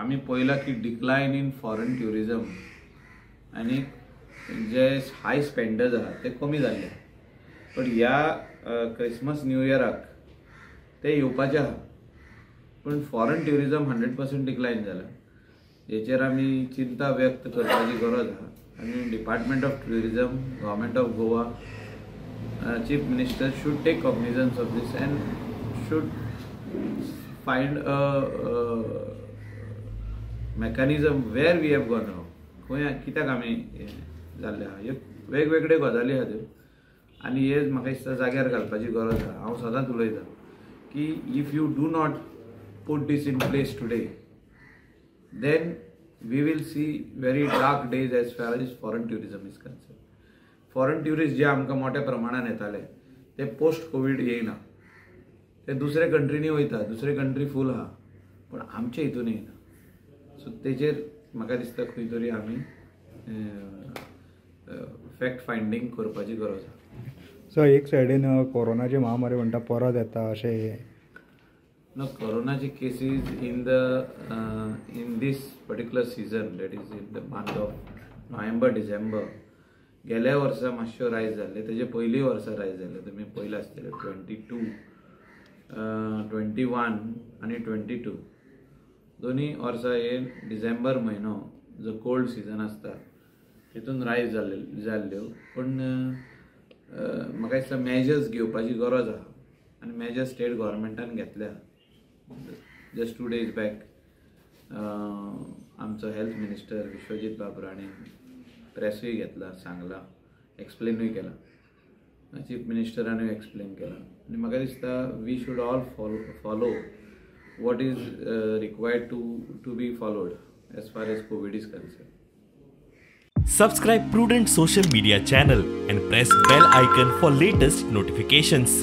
आमी पळयलां की डिक्लायन इन फॉरन ट्युरिजम आनी जे हाय स्पेंडर्स आहा ते कमी जाल्ले, पण ह्या क्रिसमस न्यू इयराक ते येवपाचे आहा, पूण फॉरन ट्युरिजम 100% डिक्लायन जाला. हेचेर आमी चिंता व्यक्त करपाची गरज आहा आनी department of tourism, government of Goa, chief minister should take cognizance of this and should find a mechanism where we have gone wrong. खंय कित्याक आमी जाल्ले आहा, ह्यो वेगवेगळे गजाली आहा त्यो आनी हे म्हाका दिसता जाग्यार घालपाची गरज आहा. हांव सदांच उलयतां की if you do not put this in place today, then we will see very dark days as far as foreign tourism is concerned. Foreign tourist जे आमकां मोठ्या प्रमाणान येताले ते पोस्ट कोवीड येयना, ते दुसरे कंट्रीनी वयता, दुसरे कंट्री फूल आहा, पण आमचे हितून येयना. सो तेजेर म्हाका दिसता खंय तरी आमी फॅक्ट फायंडींग करपाची गरज आहा. सो एक सायडीन कोरोनाची महामारी म्हणटा परत येता अशें. No, corona cases in the in this particular season, that is in the month of November, December, गेल्या वर्सा मातश्यो रायज जाल्ले, तेजे पयलीं वर्सा रायज जाल्ले. तुमी पयलें आसतलें 22, 21 आनी 22 दोनूय वर्सां हे डिसेंबर म्हयनो जो कोल्ड सिजन आसता तितून रायज जाल्ल्यो. पूण म्हाका दिसता मेजर्स घेवपाची गरज आहा आनी मेजर्स स्टेट गव्हर्मेंटान घेतल्या. जस्ट 2 days back आमचो हेल्थ मिनिस्टर विश्वजीत बाब राणे प्रेसूय घेतला, सांगला, एक्सप्लेनूय केला, चीफ मिनिस्टरानूय एक्सप्लेन केला. आनी म्हाका दिसता we should all follow what is required to be followed as far as COVID is concern. Subscribe Prudent social media channel and press bell icon for latest notifications.